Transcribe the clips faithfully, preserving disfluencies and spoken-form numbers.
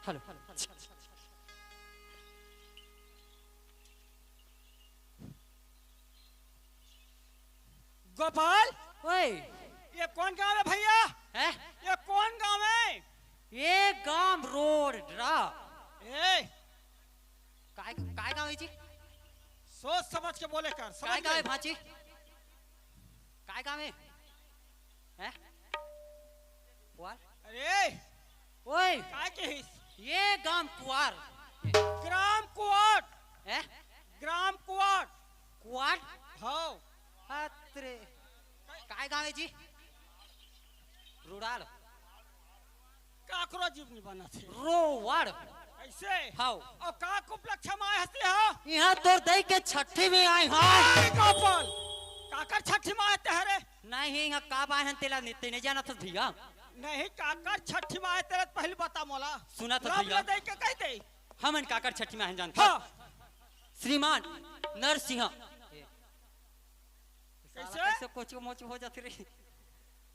Hello. Gopal, ओए। ये कौन गांव है भैया? हैं? ये कौन गांव है? ये गांव रोड रा। ए, काय, काय गांव है जी? सोच समझ के बोले कर, समझ काय गांव है गए? भांची? काय गांव है? हैं? अरे, ओए, काय कहिस? ये गांव कुआर। ग्राम कुआर। हैं? ग्राम कुआर। कुआर? हव। अतरे। काय गांव हे जी? रुड़ाल। काकरो जीव नहीं बना थे। रोवाड़। ऐसे? हव। अउ का उपलक्ष्य में आए हस ते हा? इहां तोर दई के छट्ठी में आए हंव। अरे गोपाल, काकर छट्ठी में आए ते हरे? नहीं, इहां काबर आए हन तेला नहीं, ते नहीं जानत हस भैया। नहीं, काकर छट्ठी में आए तेला पहले बता मोला। सुनत हस भैया। दई के कह दे। हमन काकर छट्ठी में आए हन जानत हस? हाँ। श्रीमान नरसिंह। साला कैसे? कैसे कोचो मोचो हो जाथे रे?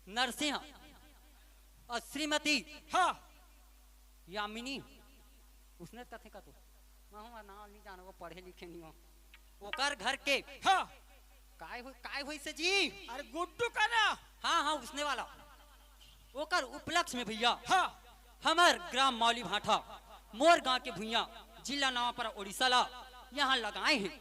नरसिंह अउ श्रीमती हाँ। यामिनी, उसने कथे का तो, मैं हूँ नाम नहीं जानो, वो पढ़े लिखे नहीं हो। ओकर घर के हाँ। काय हो, काय होइस जी? अरे गुड्डू का ना। हाँ, हाँ, उसने वाला। ओकर उपलक्ष्य में भैया, हाँ। हमर ग्राम मौली भाठा, मोर गांव के भुइयां, जिला नवापारा, ओडिशा ला यहाँ लगाए हे।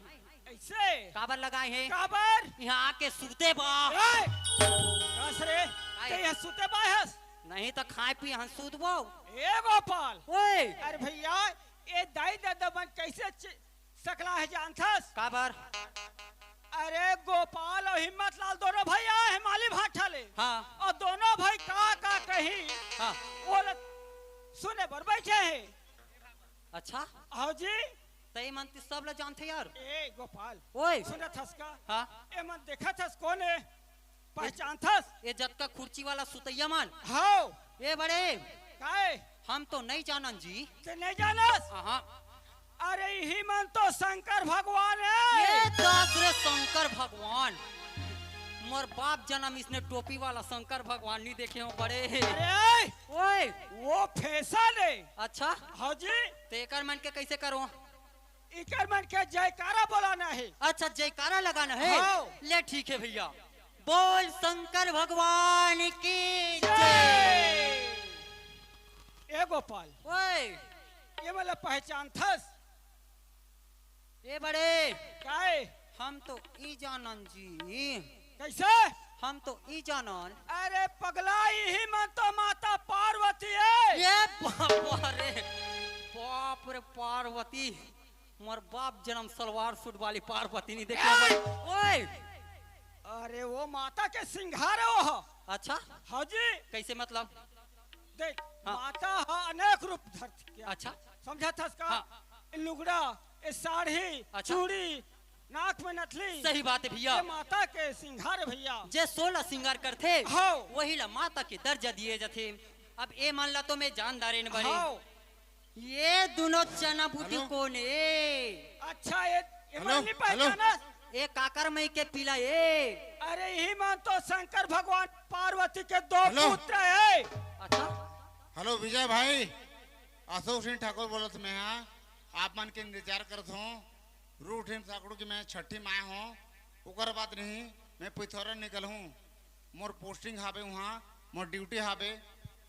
ऐसे? काबर लगाए हे? काबर? यहाँ आके सुते बा। ए! कस रे? आए। ते यहाँ सुते बा हस? नहीं तो खाए पिए हन सुतबो। ए गोपाल। ओए। अरे भैया, ये दाई ददा मन कैसे च-, सकला हे जानथस? काबर? अरे गोपाल अउ हिम्मत लाल दोनों भाई आए हे माली भाठा ले। हाँ। अउ दोनों भाई का का कही, हाँ। वो ल-, सुने बर बैठे हे। अच्छा? हाँ जी। त ए मन ते सब ल जानथे यार। ए गोपाल। ओए। सुनत हस का? हाँ। ए मन देखत हस कोन हे? पहचानथस? ये जतका खुर्ची वाला सुतैया मन। हव। ए बड़े। काय? हम तो नहीं जानन जी। ते नहीं जानस? हाँ। अरे इही मन तो शंकर भगवान हे। ये दास रे शंकर भगवान। मोर बाप जनम इसने टोपी वाला शंकर भगवान नहीं देखे हो बड़े। अरे ओए। वो फैशन हे। अच्छा। हाँ जी। ते एकर मन के कैसे करो? इकर मन के जयकारा बोलाना हे। अच्छा, जयकारा लगाना हे। हाँ। ले ठीक हे भैया, बोल शंकर भगवान की जय। जय। ए गोपाल, ओए। ये मन ल पहचानथस? ए बड़े। काय? हम तो ई जानन जी। कैसे? हम तो ई जानन। अरे पगला, इही मन तो माता पार्वती हे। ये बाबा रे, बाप रे पार्वती। मोर बाप जनम सलवार सूट वाली पार्वती नहीं देखे भाई। ओए। अरे वो माता के सिंगार हे वो। अच्छा। हाँ जी। कैसे मतलब? देख, हाँ। माता ह अनेक रूप धरथे। अच्छा। समझत हस का? हाँ। लुगड़ा, ए साड़ी, अच्छा। चूड़ी, नाक में नथली। सही बात हे भैया। ये माता के सिंगार हे भैया। जे सोलह सिंगार करथे, हाँ। वही ला माता के दर्जा दिए जाथे। अब ए मन ला तो मैं जानदारे न बड़े। हाँ। ये दोनों चना बूटी हेलो। कोन हे? अच्छा, ये, ये हेलो, मन नहीं हेलो। पहचानस? ए काकर मई के पिला हे? अरे इही मन तो शंकर भगवान पार्वती के दो हेलो। पुत्र हे। अच्छा। हेलो विजय भाई, अशोक सिंह ठाकुर बोलत मैं हा। आप मन के इंतजार करत हूँ। रूट हिम साकड़ू की मैं छठी माय हूँ। ओकर बाद नहीं मैं पिथौरा निकल हूँ। मोर पोस्टिंग हावे उहाँ, मोर ड्यूटी हावे।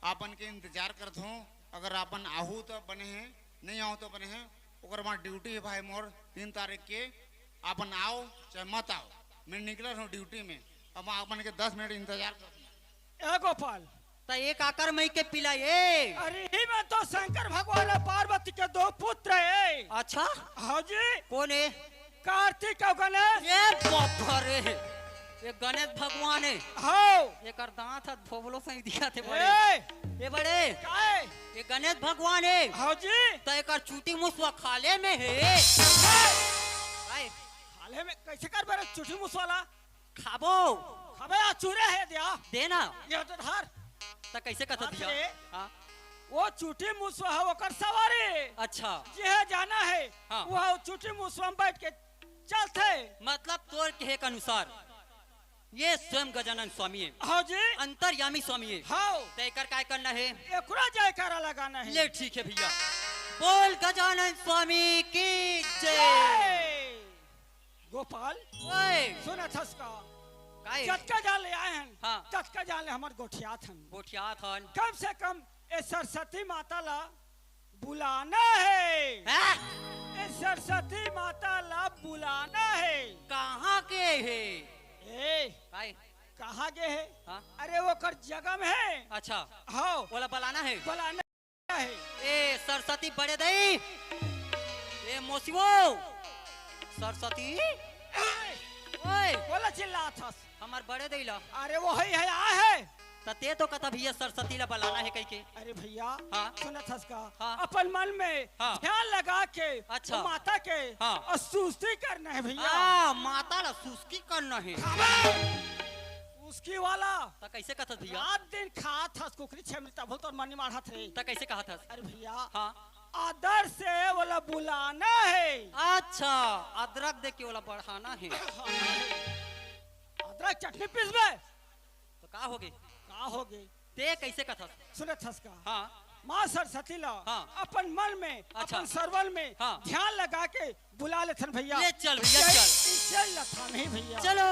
आपन के इंतजार करत हूँ। अगर आपन आहू तो बने हे, नहीं आहू तो बने हे। ओकर बाद ड्यूटी हे भाई मोर तीन तारीख के। आपन आओ चाहे मत आओ, मैं निकलत हूँ ड्यूटी में। अब आपन के दस मिनट इंतजार करत हूँ। ए गोपाल, त ए काकर मई के पिला ए? अरे इही में तो शंकर भगवान अउ पार्वती के दो पुत्र हे। अच्छा? हाँ जी। कोन हे? कार्तिक अउ गणेश। ए बाप रे, ये गणेश भगवान हे। हाँ। एकर दांत ह धोबलो सही दिखत हे बड़े। ए! ए बड़े। काय? ये गणेश भगवान हे। हाँ जी। त एकर चूटी मुसवा खाले में हे। काय? खाले में कैसे कर बेरे चूटी मुसवा ला? खाबो। खाबे आ चूरे हे दिया। दे ना। ये तो धर। त कैसे कथस बाप दिया? रे। हाँ। वो चूटी मुसवा हे ओकर सवारी। अच्छा। जे जाना हे, हाँ। वो चूटी मुसवा में बैठ के चलथे। मतलब तोर कहे के अनुसार ये स्वयं गजानन स्वामी हे। हाँ जी। अंतर्यामी स्वामी हे। हाँ। त एकर काय करना हे? एकरा जयकारा लगाना हे। ले ठीक हे भैया। बोल गजानन स्वामी की जय। जय। गोपाल, ओए। सुनत हस का? काय? जतका जान ले आए हन, हाँ। ततका जान ले हमन गोठियात हन। गोठियात हन। कम से कम ए सरस्वती माता ला बुलाना हे। हैं? ए सरस्वती माता ला बुलाना हे। कहाँ के हे? ए। काय? कहाँ गे हे? हाँ? अरे, ओकर जगह में हे। अच्छा। हाँ। ओला बलाना हे। बलाना हे। ए सरस्वती बड़े दई, ए मोसिवो, सरस्वती, ओए, ओए। ओला चिल्लात हस। हमर बड़े दई ला। अरे, वही हे, आ हे। त तें तो कथा भैया सरस्वती ला बलाना हे कहिके। अरे भैया, हाँ। सुनत हस का? हाँ। अपन मन में हाँ। ध्यान लगा के अच्छा। माता के हाँ। स्तुति करना हे भैया। हाँ, माता ला सुस्की करना हे। खाबे। उसकी वाला। त कइसे कथस भैया? रात दिन खात हस कुकरी छेमरी, तभो तोर मन माढ़त रे। त कइसे कहत हस? अरे भैया। हाँ। आदर से ओला बुलाना हे। अच्छा, अदरक दे के ओला बढ़ाना हे। अदरक चटनी पीसबे। त का होगे? का होगे? तें कइसे कथस? सुनत हस का? हाँ। माँ सरस्वती ला हाँ। अपन मन में, अच्छा। अपन सरवन में हाँ। ध्यान लगा के बुला लेथन भैया। ले चल भैया, चल। चल लथन हे भैया। चलो।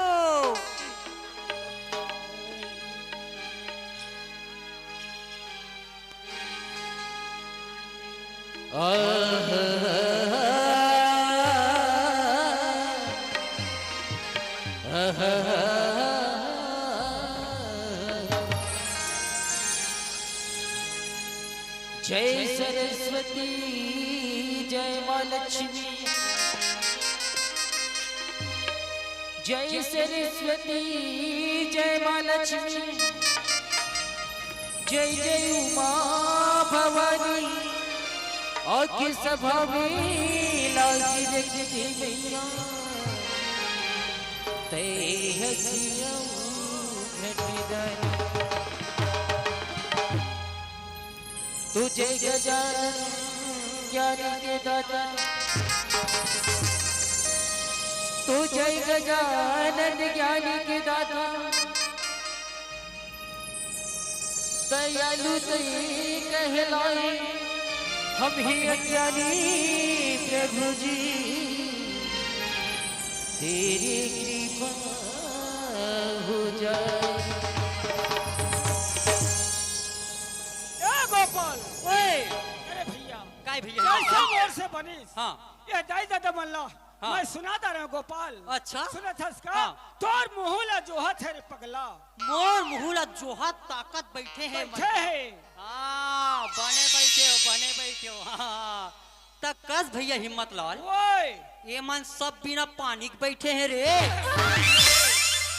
जय सरस्वती, जय माँ लक्ष्मी। जय सरस्वती, जय माँ लक्ष्मी। जय जय उमा भवानी। आके सभा में लाज रख दे मैया। तै हसिया घट दे। तू जय गजानन ज्ञान के दाता। तू जय गजानन ज्ञान के दाता। दयालु तै कहलाए हम ही अज्ञानी प्रभु जी। तेरी कृपा हो जाए। ए गोपाल। ओए। अरे भैया। काय भैया? जैसे मोर से बनिस। हाँ। ये दाई ददा मन ला। हाँ। मैं सुना दा रहा हूँ गोपाल। अच्छा। सुनत हस का? हाँ। तोर मुँह ला जोहत हे रे पगला। मोर मुँह ला जोहत ताकत बइठे हे बैठे मन। हे। हाँ, बने बइठे हो, बने बइठे हो। हाँ। त कस भैया हिम्मत लाल। ओए। ये मन सब बिना पानी के बइठे हे रे।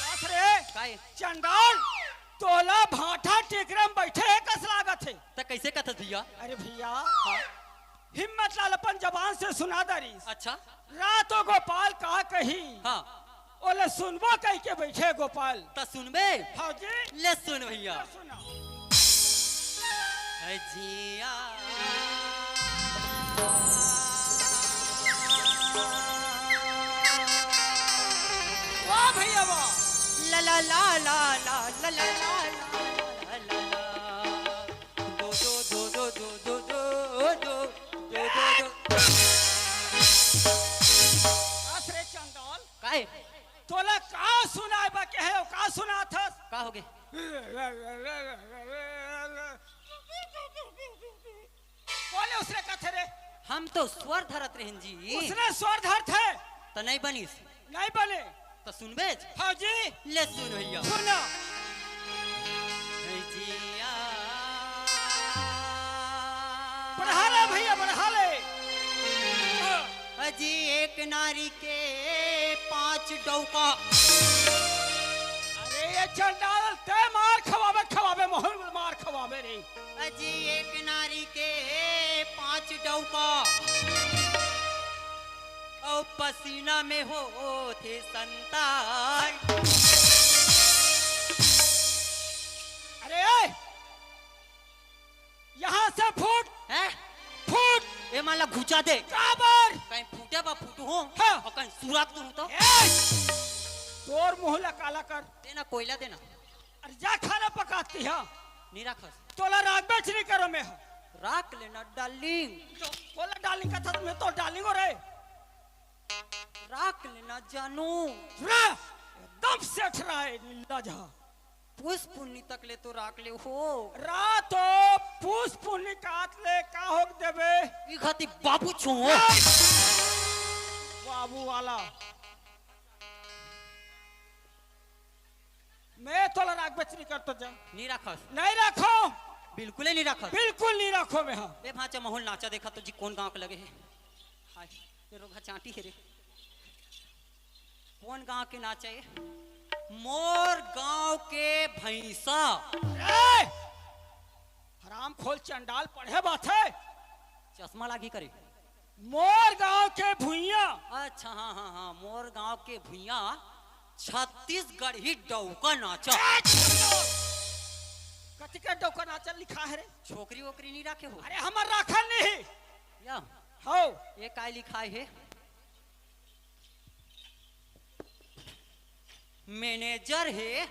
कस रे? काय? चंडाल, तोला भाठा टेकरा में बइठे हे कस लागत हे। त कइसे कथस भैया? अरे भैया, हाँ। हिम्मत लाल अपन जबान से सुना दारिस। अच्छा। रातो गोपाल का कही। हाँ। ओला सुनबो कहिके बइठे गोपाल। त सुनबे? हाँ जी। ले सुन भैया। ले सुना। है जिया। वाह भैया वाह। ला ला ला ला ला ला ला ला ला ला। दो, दो, दो, दो, दो, दो, दो, दो, दो, दो। कस रे चंडाल। काय? तोला का सुनाय बा कहे हो, का सुनाथस? का होगे? कोन उसने कथे रे? हम तो स्वर धरत रहेन जी। उसने स्वर धरथे। त नहीं बनिस। नहीं बने। त सुनबे? हाँ जी। ले सुन भैया। सुना। जिया। बढ़ा ले भैया, बढ़ा ले। अजी एक नारी के पांच डौका। अरे ये चंडाल, ते मार खवाबे, खवाबे, मोहन मार खवाबे रे। अजी एक नारी के पांच डौका। अउ पसीना में होथे संतान। अरे, ए! यहाँ से फूट! हैं? फूट! ए मन ला घुचा दे। काबर? कहीं फूटे बा फूटहूं। हाँ। अउ कहीं सुराख दूं तो। ए! तोर मुंह ला काला कर। देना, कोयला देना। अरे जा खाना पकाती है। नी राखस। तोला राख बेच नी करो मैं। राख लेना डार्लिंग। तो बोला डार्लिंग का था, मैं तो डार्लिंग हो रे। राख लेना जानू। रा, एकदम सेठ रहा है नीला जहां। पुस पुन्नी तक ले तो राख ले हो। रात हो, पुस पुन्नी काट ले, का होक देबे? ई खाती बाबू छो। बाबू वाला। मैं बचनी कर तो जा। नहीं रखस। नहीं रखो। बिल्कुल ही नहीं रखस। बिल्कुल नहीं रखो मैं, हाँ। ए भांचा महुल नाचा देखा तो जी कोन गांव के लगे हे? हाय, ये रोगहा चांटी हे रे। कोन गांव के नाचा हे? मोर गांव के भैंसा। ए! हराम खोल चंडाल पढ़े बात हे। चश्मा लागी करे। मोर गांव के भुइयां। अच्छा, हाँ, हाँ, हाँ, मोर गांव के भुइयां छत्तीसगढ़ी डौका नाचा। ए, छोड़ो। कतिका डौका नाचा लिखा हे रे? छोकरी वोकरी नहीं राखे हो? अरे, हमर राखल नहीं। या। हो। ये काय लिखा हे? मैनेजर हे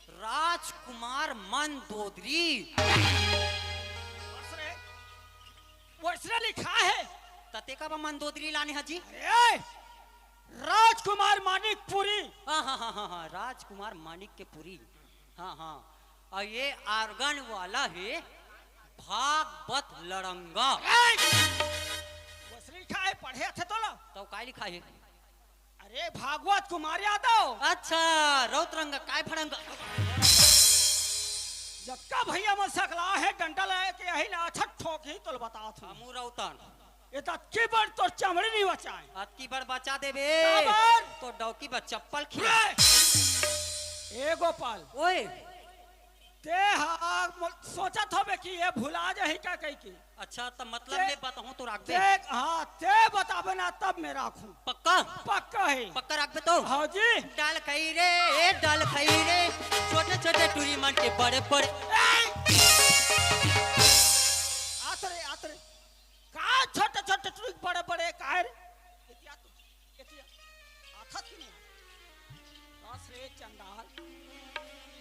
राजकुमार मंदोदरी। बस रे, वैसने लिखा हे। तते का बा मंदोदरी लाने हजी? अरे, राजकुमार मानिकपुरी। हाँ, हाँ, हाँ, हाँ, हाँ, राजकुमार मानिक के पुरी। हाँ, हाँ। अउ ये आर्गन वाला हे भागवत लड़ंगा। ए! वैसने लिखा हे, पढ़े आथे तोला? तो काय लिखा हे? अरे, भागवत कुमार यादव। अच्छा, रौत रंग काय फड़ंग? जतका भैया मन सकला हे, डंडा लेके यही ना, अच्छा ठोक ही तोल बतात हूँ। हमू रौतन। ये तो अतकी बड़ तोर चमड़ी नहीं बचाए। अतकी बड़ बचा देबे। काबर? तो डौकी बा चप्पल खिया। ए गोपाल। ओए। ते हा मो-, सोचत होबे कि ये भुला जाही का कहि के। अच्छा, त मतलब ते, मैं बताहूँ तो राखबे? ते, हाँ, ते बताबे ना तब मैं राखूँ। पक्का? पक्का हे। पक्का राखबे तो? हाँ जी। डाल खई रे, ए डाल खई रे, छोटे छोटे टूरी मन के बड़े बड़े। ए! आत रे, आत रे। का छोटे छोटे टूरी बड़े बड़े का हे रे? एतिया तो, एतिया। आथत कि नहीं? बस रे चंडाल।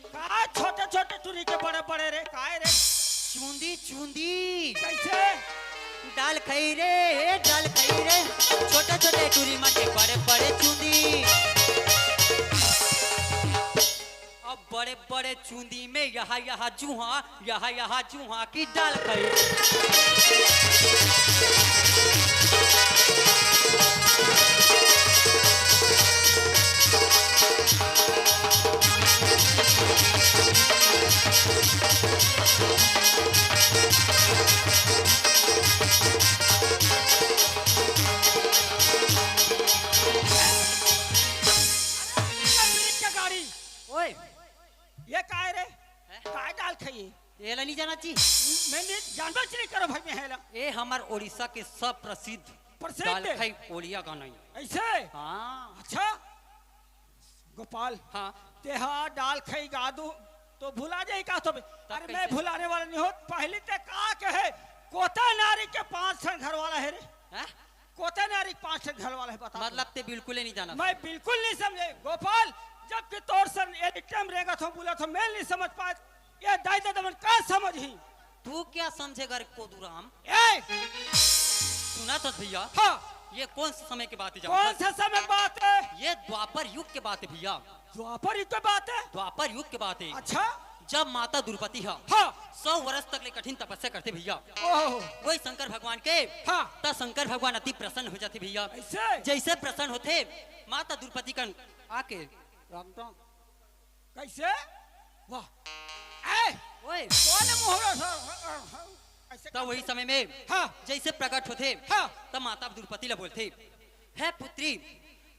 का छोटे छोटे टूरी के बड़े बड़े रे, काय रे? चूंदी, चूंदी। कैसे? डाल खई रे, डाल खई रे, छोटे छोटे टूरी मन के बड़े बड़े चूंदी। अब बड़े बड़े चूंदी में यहाँ यहाँ जूहा, यहाँ यहाँ जूहा की डाल खई। अरे, ये गाड़ी। ओए। ये काय रे? हैं? काय डाल खई? एला नहीं जाना जी। मैं नहीं जानबे नहीं करो भाई मैं हेला। ए हमर ओडिशा के सब प्रसिद्ध प्रसिद्ध? डाल खई ओड़िया गाना हे। ऐसे? हाँ। अच्छा। गोपाल। हाँ। तेहा डाल खई गा दू तो भुला जाई का तो? अरे मैं कैसे? भुलाने वाला नहीं होत। पहली ते का कहे, कोता नारी के पांच ठन घर वाला हे रे। हैं? कोता नारी के पांच ठन घर वाला हे, बता। मतलब ते बिल्कुल ही नहीं जाना। मैं बिल्कुल नहीं समझे गोपाल, जबकि तोर सन एनी टाइम रेंगत हो, बोलत हो, मैं नहीं समझ पाए। ये दाई ददा मन का समझही? तू क्या समझेगा रे कोदूराम? ए! सुना तो भैया। हाँ। ये कौन से समय की बात है जब कौन तक से समय की बात है? ये द्वापर युग के बात है भैया। द्वापर युग के बात है? द्वापर युग के बात है। अच्छा। जब माता द्रौपदी हा हाँ। सौ वर्ष तक ले कठिन तपस्या करथे भैया। ओहो। वही शंकर भगवान के हाँ। त शंकर भगवान अति प्रसन्न हो जाथे भैया। ऐसे? जैसे प्रसन्न होथे माता द्रौपदी कन आके राम राम। कैसे? वाह। ए! ओए। कौन मोहरा सा? ऐसे तो वही करते? समय में हाँ। जैसे प्रकट होथे, हाँ। तब माता द्रौपदी ला बोलथे, "हे पुत्री,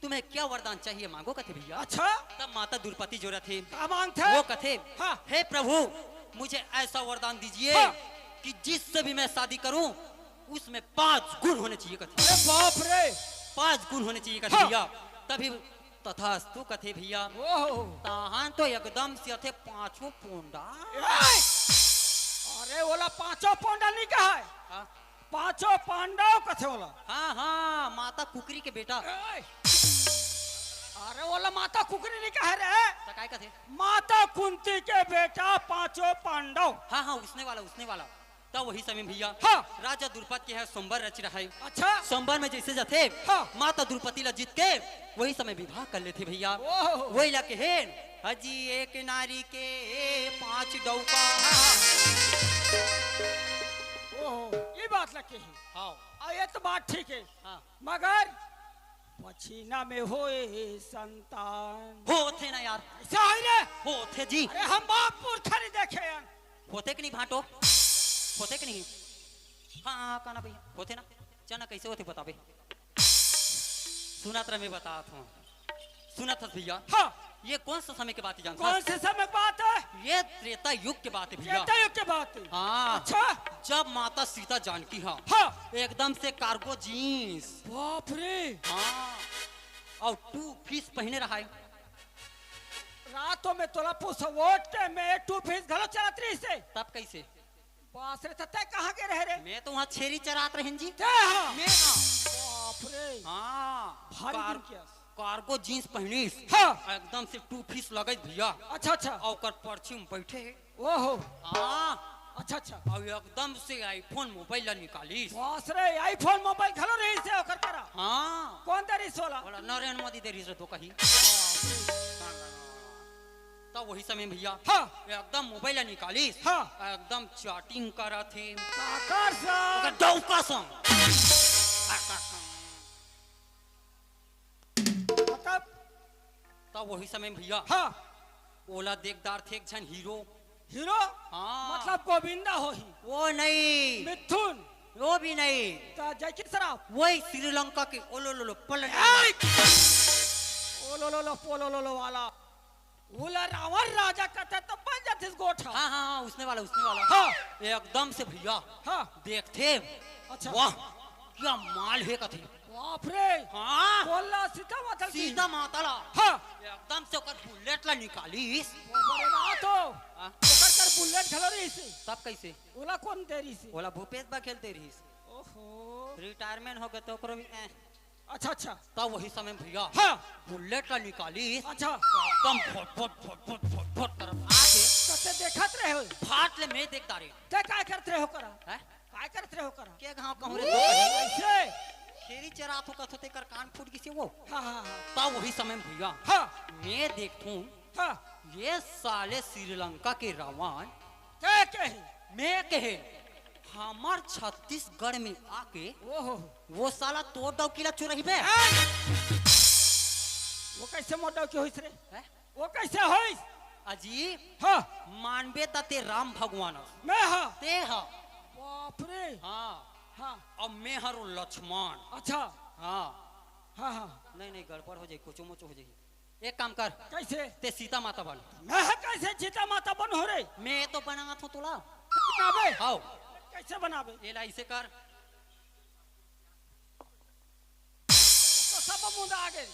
तुम्हें क्या वरदान चाहिए, मांगो," कथे भैया। अच्छा। तब माता द्रौपदी जो रथे, का मांगथे? वो कथे, हाँ। "हे प्रभु, मुझे ऐसा वरदान दीजिए हाँ। कि जिससे भी मैं शादी करूं, उसमें पांच गुण होने चाहिए," कथे। अरे बाप रे। पांच गुण होने चाहिए, कथे हाँ। भैया। तभी तथास्तु कथे भैया। ओहो। तहान तो एकदम से अथे पांचों पोंडा। ए! अरे ओला पांचों पोंडा नहीं कहे। हाँ। पांचों पांडव कथे ओला। हाँ, हाँ, माता कुकरी के बेटा। ए! अरे ओला माता कुकरी नहीं कहे रे। त काय कथे? माता कुंती के बेटा पांचों पांडव। हाँ, हाँ, उसने वाला, उसने वाला। त वही समय भैया हाँ। राजा द्रुपद के यहाँ स्वयंवर रच रहा है। अच्छा। स्वयंवर में जैसे जाथे हाँ। माता द्रौपदी ला जीत के वही समय विवाह कर लेथे भैया। ओहो। वही ला कहेन, "हजी एक नारी के पांच डौका।" ओहो, ये बात ला कही। हाँ। आ, ये तो बात ठीक है। हाँ। मगर पछीना में होए संतान। होथे ना यार। ऐसा है रे? होथे जी। अरे हम बाप पुरखा नहीं देखे हन। होथे कि नहीं भांटो? होथे कि नहीं? हाँ, हाँ, काना भाई, होथे ना। चल ना, कैसे होथे बताबे। सुनत रह, मैं बतात हूँ। सुनत हस भैया? हाँ। ये कौन से समय के बात है जानत हस? कौन से समय की बात है? ये त्रेता युग के बात है भैया। त्रेता युग के बात है। हाँ। अच्छा। जब माता सीता जानकी हा, हाँ। एकदम से cargo jeans। बाप रे। हाँ। अउ two piece पहिने रहाय। रातों में तोला पूछो, वो time में two piece घलो चलत रहिसे। तब कैसे? बाप रे, त तैं कहाँ गे रहे रे? मैं तो वहाँ छेरी चरात रहेन जी। तैं हा? मैं हा। बाप रे। हाँ। भारी कार-, दिन के अस। Cargo jeans पहिनिस। हाँ। एकदम से two piece लगइस भैया। अच्छा, अच्छा। अउ ओकर परछी में बइठे हे। ओहो। हाँ। अच्छा, अच्छा। अउ एकदम से iPhone mobile ला निकालिस। बाप रे, iPhone mobile घलो रहिसे ओकर करा। हाँ। कोन दे रहिस ओला? ओला नरेंद्र मोदी दे रहिस रे तो कही। बाप रे। तब वही समय भैया, हाँ। एकदम mobile ला निकालिस, हाँ। एकदम chatting करत हे। काकर संग? ओकर डौका संग। मतलब? तब वही समय भैया, हाँ। ओला देख डारथे एक झन hero। Hero? हाँ। मतलब गोविंदा होही। वो नहीं। मिथुन। वो भी नहीं। त जैकी श्रॉफ। वही श्रीलंका के ओलो लो लो पलन। ए! ओलो लो लो, पोलो लो लो वाला। ओला रावण राजा कथे त बन जातिस गोठ। हाँ, हाँ, हाँ, उसने वाला, उसने वाला। हाँ। एकदम से भैया, हाँ। देखथे, अच्छा। वाह, क्या माल हे कथे। बाप रे। हाँ। बोल ला सीता माता की। सीता माता ला। हाँ। एकदम से ओकर bullet ला निकालिस। बाप रे, ना तो। हाँ। ओकर कर bullet घलो रहिसे। तब कैसे? ओला कोन दे रहिसे? ओला भूपेश बघेल दे रहिस। ओहो। Retirement हो गे त ओकरो भी, ए। अच्छा, अच्छा। तब वही समय भैया, हाँ। Bullet ला निकालिस। अच्छा। एकदम फट फट फट फट फट फट करत आके। त तैं देखत रहे हो? फाट ले मैं देख डारेंव। तैं काय करत रहे हो करा? हैं? काय करत रहे हो करा? के घाव कहूँ रे? कैसे? छेरी चरात हो कथो तेकर कान फूट गिसे वो। हाँ, हाँ, हाँ। तब वही समय भैया, हाँ। मैं देखथूं, हाँ। ये साले श्रीलंका के रावण। तैं कहे? मैं कहे, हमर छत्तीसगढ़ में आके ओहो। वो साला तोर डौकी ला चुरइबे। हैं? वो कैसे मोर डौकी होइस रे? हैं? वो कैसे होइस? अजी, हाँ। मानबे त तैं राम भगवान हस। मैं हा? तैं हा। बाप रे। हाँ। हाँ। अब मैं हरों लक्ष्मण। अच्छा। हाँ। हाँ, हाँ। नहीं, नहीं, गड़बड़ हो जाही, कुचो मुचो हो जाही। एक काम कर। कैसे? तैं सीता माता बन। मैं कैसे सीता माता बनहूँ रे? मैं तो बनावत हूँ तोला। बनाबे? हाव। कैसे बनाबे? एला ऐसे कर। वो तो सब मुंदा आगे।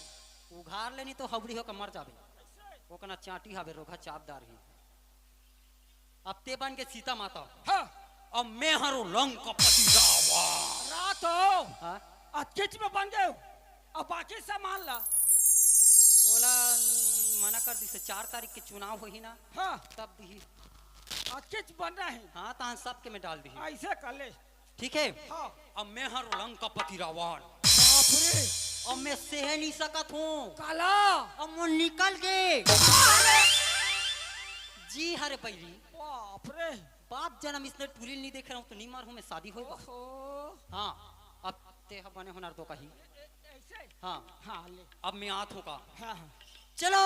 उघार ले नहीं तो हबड़ी होकर मर जाबे। कैसे? ओकना चांटी हावे, रोगहा चाप डारही। अब तैं बन गे सीता माता। हाँ। अब मैं हरों लंकापति रावण। रात हो। हाँ? अतकेच में बन गे। अब बाकी सामान ला। ओला मना कर दिस, चार तारीख के चुनाव होही ना। हाँ। तब दिही। अतकेच बनना हे। हाँ, तहन सबके में डाल दिही। ऐसे कर ले। ठीक हे? हाँ। अब मैं हरों लंकापति रावण। बाप रे। अब मैं सेहे नहीं सकत हूँ। काला। अब मोर निकल गे। जी हरे बैरी। बाप रे। बाप जनम इसने टूरी नहीं देखे रहूं तो नहीं मरहूं मैं, शादी होई बस। ओहो। हाँ, अब तैं ह बने होना तो कही। ऐसे? हाँ। हाँ, ले। अब मैं आत हूँ का। हाँ, हाँ। चलो।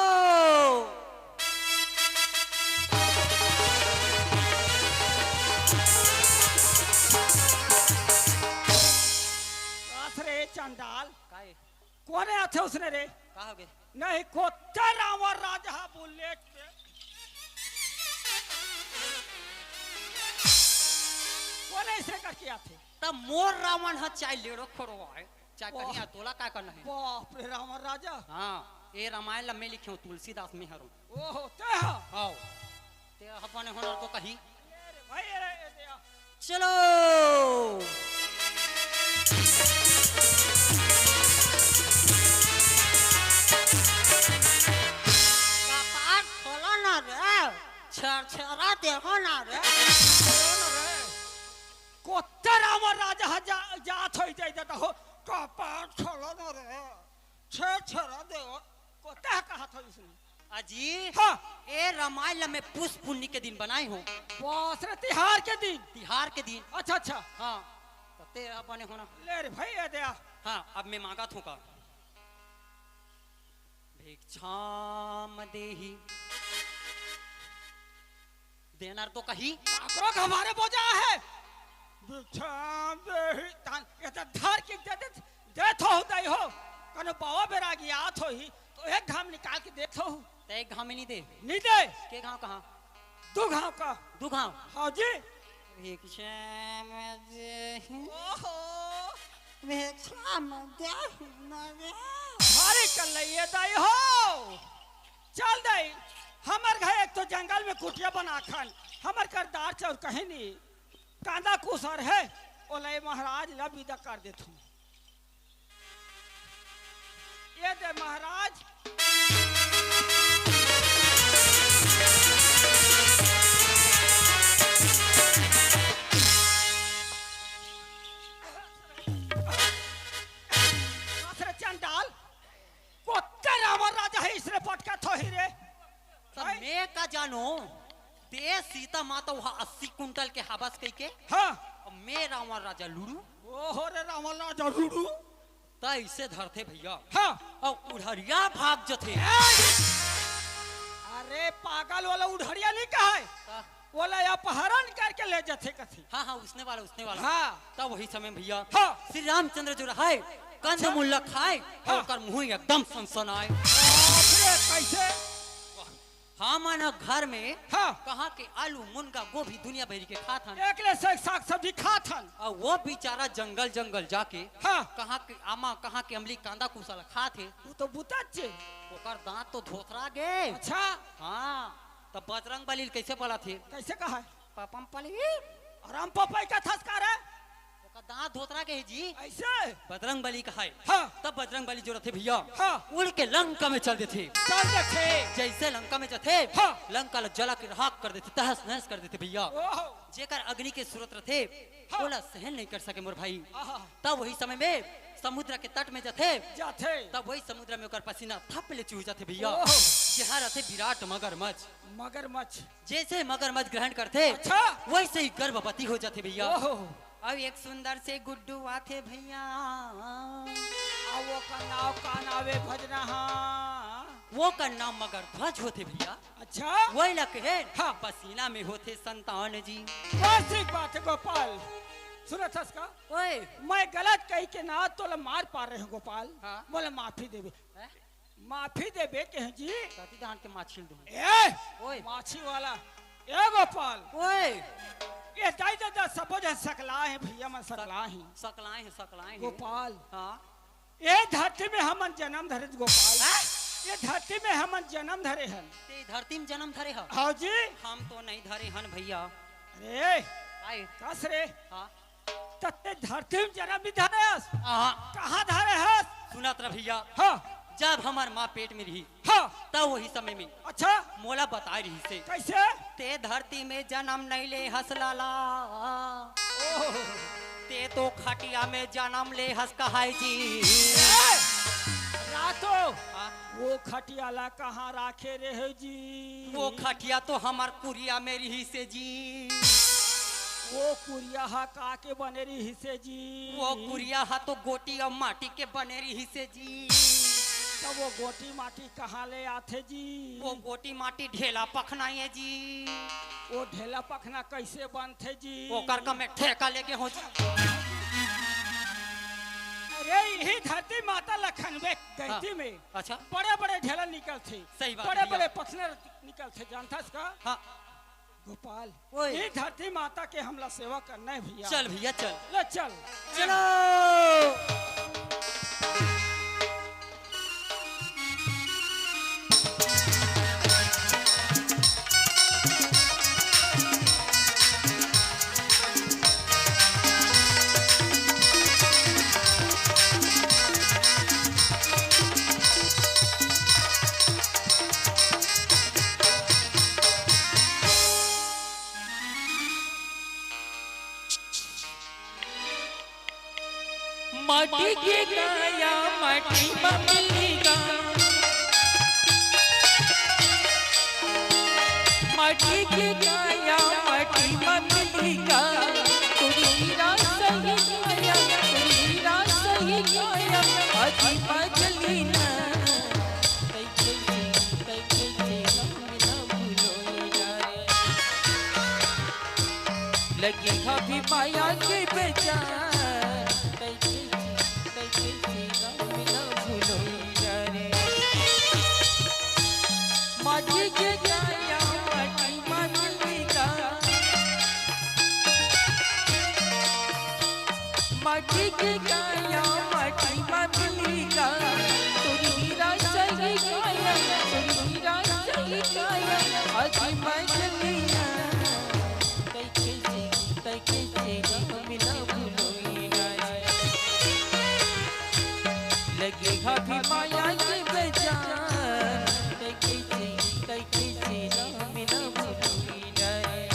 अस रे चंडाल। काय? कोने आथे उसने रे? का हो गे? नहीं, कोत्ते रावण राजा हा bullet पे। कोने ऐसे करके आथे? त मोर रावण ह चाहे लेड़ो खोड़ो आए, चाहे कहीं आए, तोला काय करना हे? बाप रे, रावण राजा। हाँ, ए रामायण ला मैं लिखे हूँ, तुलसीदास मैं हरों। ओहो, तैं हा? हाव। तैं ह बने होना तो कही। अरे भाई, अरे, अरे, अरे। चलो। कपाट खोलो ना रे, छरछरा देखो ना रे। कोत्ते रावण राजा ह जा, जात होई जाई जाता हो, कपाट खोलो ना रे, छरछरा देखो। कोत्ते ह कहत होई उसने। अजी, हाँ। ए रामायण ला मैं पुस पुन्नी के दिन बनाए हूँ। बास रे, तिहार के दिन? तिहार के दिन। अच्छा, अच्छा। हाँ, त तैं ह बने होना। ले रे भाई, ए दे आ। हाँ, अब मैं मांगत हूँ का। भिक्षाम देहि। देना तो कही। काकरो के हमारे बोजा है। भिक्षाम देहि। तान, ये तो धर के दे दे, देत हो दई हो। कनो बाबा बेरा गियात होही, तो एक घाम निकाल के देत हो। ते एक घाम में नहीं दे। नहीं दे। के घाम कहाँ? दू घाम का। दू घाम? हाँ जी। भिक्षाम देहि। ओहो। भिक्षाम देहि न रे। भारी कल्लैये दाई हो। चल दाई, हमर घर एक तो जंगल में कुटिया बना खन, हमर कर दार चाउर कहीं नहीं, कांदा कुसर है, ओला ए महाराज ला विदा कर देथूं। ये दे महाराज। अरे चंडाल, कोत्ते रावण राजा है इसने पटका थोही रे। त हैं? मैं का जानो, ते सीता माता वहाँ अस्सी कुंटल के हबस कही के। हाँ। अब मैं रावण राजा लुड़ू। ओहो रे रावण राजा लुड़ू। त इसे धरथे भैया। हाँ। और उढ़रिया भाग जथे। ए! अरे पागल वाला उढ़रिया नहीं कहा है। का? ओला अपहरण करके ले जथे कथे। हाँ, हाँ, उसने वाला, उसने वाला। हाँ। तब वही समय भैया, हाँ। श्री रामचंद्र जो रहाय, कंद अच्छा। मुल्ला खाए, हाँ। और ओकर मुंह एकदम सनसनाए। बाप रे, कैसे? हमन घर में हाँ। कहाँ के आलू, मुनगा, गोभी, दुनिया भरी के खात हन। एकले से साग सब्जी खात हन। और वो बेचारा जंगल, जंगल जाके हाँ। कहाँ के आमा, कहाँ के अमली, कांदा कुसल खात हे। वो तो बुतच्चे। ओकर दांत तो धोथरा गे। अच्छा। हाँ। तब बजरंग बली ल कैसे बलाथे? कैसे कहा है? पापम पली। आराम पापा का थस का रे? ओकर दांत धोतरा के है जी। ऐसे? बजरंग बली कहा है। हाँ। तब बजरंग बली जो रथे भैया, हाँ। उड़ के लंका में चल देथे। चल देथे। जैसे लंका में जथे, हाँ। लंका ला जला के राख कर देथे, तहस नहस कर देथे भैया। ओहो। जेकर अग्नि के सूरत रथे, हाँ। ओला सहन नहीं कर सके मोर भाई। आहा। तब वही समय में समुद्र के तट में जथे। जाथे। तब वही समुद्र में ओकर पसीना थप ले चूह जाथे भैया। ओहो। जेहा रथे विराट मगरमच्छ। मगरमच्छ। जैसे मगरमच्छ ग्रहण करथे, अच्छा। वैसे ही गर्भवती हो जाथे भैया। ओहो। अब एक सुंदर से गुड्डू आथे भैया। आ वो का नाव का नावे भजना हा? वो का नाम मगर ध्वज होथे भैया। अच्छा। वही ला कहे, हाँ। पसीना में होथे संतान जी। वाह, ठीक बात है गोपाल। सुनत हस का? ओए। मैं गलत कही के ना तोला मार पा रहे हूँ गोपाल। हाँ। मोला माफी देबे। हैं? माफी देबे कहे जी। कति धान के माछी ल दूँ। ए, ओए। माछी वाला। ए गोपाल। ओए। ये दाई दादा सबो जन सकला है भैया मन सकला है। सकलाए हैं, सकलाए हैं। गोपाल। हाँ। ये धरती में हमन जन्म धरे गोपाल। हैं? ये धरती में हमन जन्म धरे हन। ते धरती में जन्म धरे ह? हाँ जी। हम तो नहीं धरे हन भैया। अरे। आए। कस रे। हाँ। तत्ते धरती में जन्म भी धरे हस? हाँ। कहाँ धरे हस? सुनत रह भैया। हाँ। जब हमार माँ पेट में रही, हाँ। तब वही समय में अच्छा। मोला बताए रही से। कैसे? ते धरती में जन्म नहीं ले हस लाला। ओह। ते तो खटिया में जन्म ले हस कहाय जी। ए! रातो। हाँ। वो खटिया ला कहाँ राखे रहे जी? वो खटिया तो हमार कुरिया में रही से जी। वो कुरिया हा का के बने रही से जी? वो कुरिया हा तो गोटी और माटी के बने रही से जी। तब वो गोटी माटी कहाँ ले आथे जी? वो गोटी माटी ढेला पखना है जी। वो ढेला पखना कैसे बनथे जी? ओकर का मैं ठेका लेके हो जी। अरे यही धरती माता लखनवे गैती हाँ। में अच्छा। बड़े बड़े ढेला निकलथे। सही बात बड़े भैया। बड़े पथना निकलथे जानथस का? हाँ। गोपाल, ओए। ये धरती माता के हमला सेवा करना है भैया। चल भैया, चल। ले चल। चलो। माटी के काया माटी म मिली गा। माटी के काया माटी म मिली गा। तू हीरा सही काया, तू हीरा सही काया, अजी बजली ना। लगे हाबे माया के बजार, तैं कइसे, तैं कइसे राम ला भुलोइया रे। माटी के काया माटी मा मिलही गा, माटी के काया माटी मा मिलही गा, तोर हीरा सही काया, तोर हीरा सही काया, आगी मा जलही ना। तैं कइसे, तैं कइसे राम ला भुलोइया रे। लगे हाबे माया के बजार, तैं कइसे, तैं कइसे राम ला भुलोइया रे।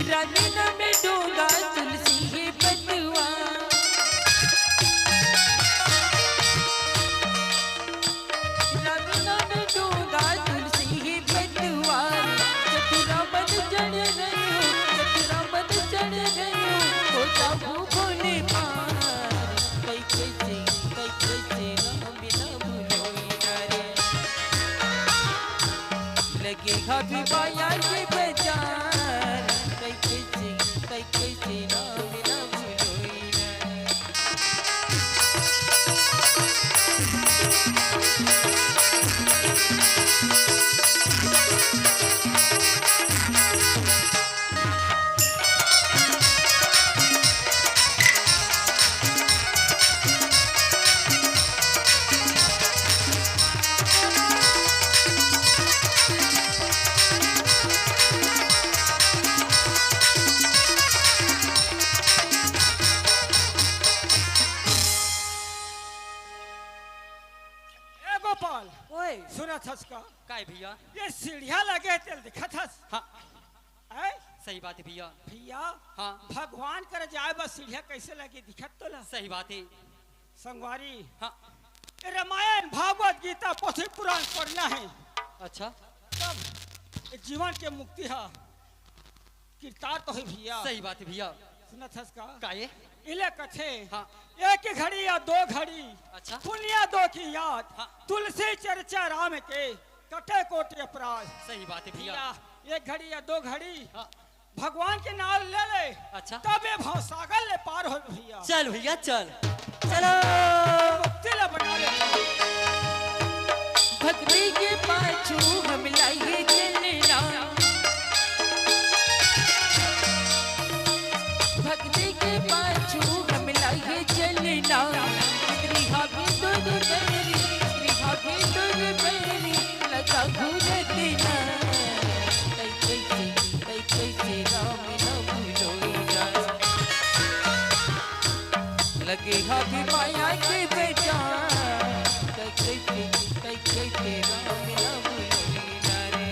रानी नाम में डोंगा तुलसी हे बटुआ, रानी नाम में डोंगा तुलसी हे बटुआ, चतुरा मन चढ़ रही हो, चतुरा मन चढ़ रही हो, हो जाबो भोले पार। तैं कइसे, तैं कइसे राम ला भुलोइया रे। लगे हाबे माया के बजार, तैं कइसे, तैं कइसे राम ला भुलोइया रे। ए गोपाल, ओए। सुनत हस का? काय भैया? ये सीढ़िया लगे हे तेला देखत हस? हाँ। हैं? सही बात हे भैया। भैया, हाँ। भगवान कर जाए बर सीढ़िया कइसे लगे दिखत तोला? सही बात हे। संगवारी, हाँ। ये रामायण, भागवत, गीता, पोथी, पुराण पढ़ना हे। अच्छा। तब ये जीवन के मुक्ति हा किरदार तो हे भैया। सही बात हे भैया। सुनत हस का? काये? इले कथे, हाँ। एक घड़ी या दो घड़ी, अच्छा। पुनिया दो की याद, हाँ। तुलसी चर्चा राम के, कटे कोटि अपराध। सही बात हे भैया। भैया, एक घड़ी या दो घड़ी, हाँ। भगवान के नाम ले ले, अच्छा। तबे भवसागर ले पार हो भैया। चल भैया, चल। चलो। मुक्ति ला बना ले। भक्ति के पाछू हम लागे चलना। भक्ति के पाछू हम लागे चलना। रिहा भी दूर बैरी, रिहा भी दूर बैरी, लगा घूरत ना। तैं कइसे, तैं कइसे राम ला भुलोइया रे। लगे हाबे माया के बजार, तैं कइसे, तैं कइसे राम ला भुलोइया रे।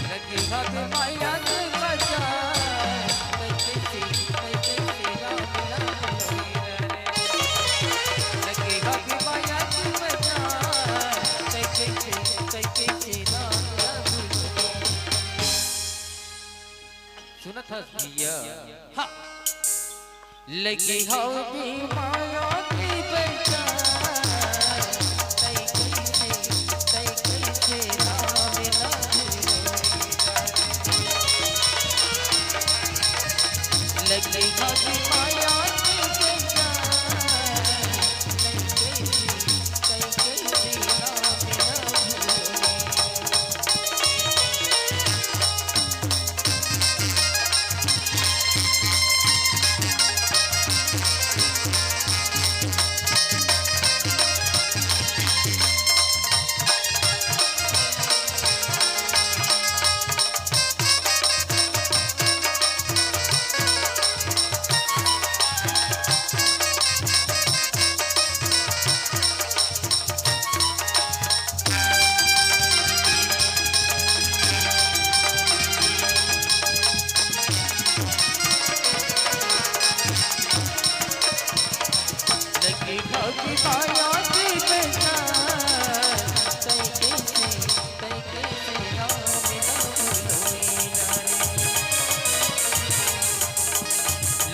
लगे हाबे माया के बजार, तैं कइसे, तैं कइसे राम ला भुलोइया रे। लगे हाबे माया के बजार, तैं कइसे, तैं कइसे राम ला भुलोइया। सुनत हस भैया? हाँ। लगे हाबे माया के बजार, तैं कइसे, तैं कइसे राम ला भुलोइया। लगे हाबे माया के बजार, तैं कइसे, तैं कइसे राम ला भुलोइया।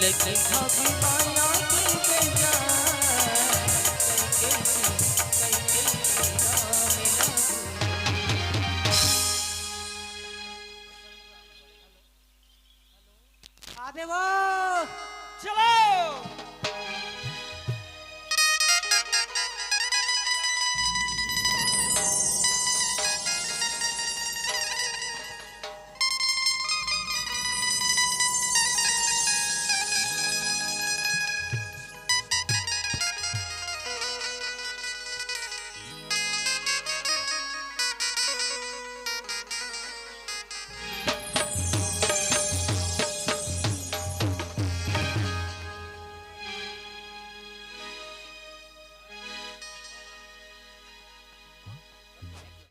लेकिन अभी माया के बेजा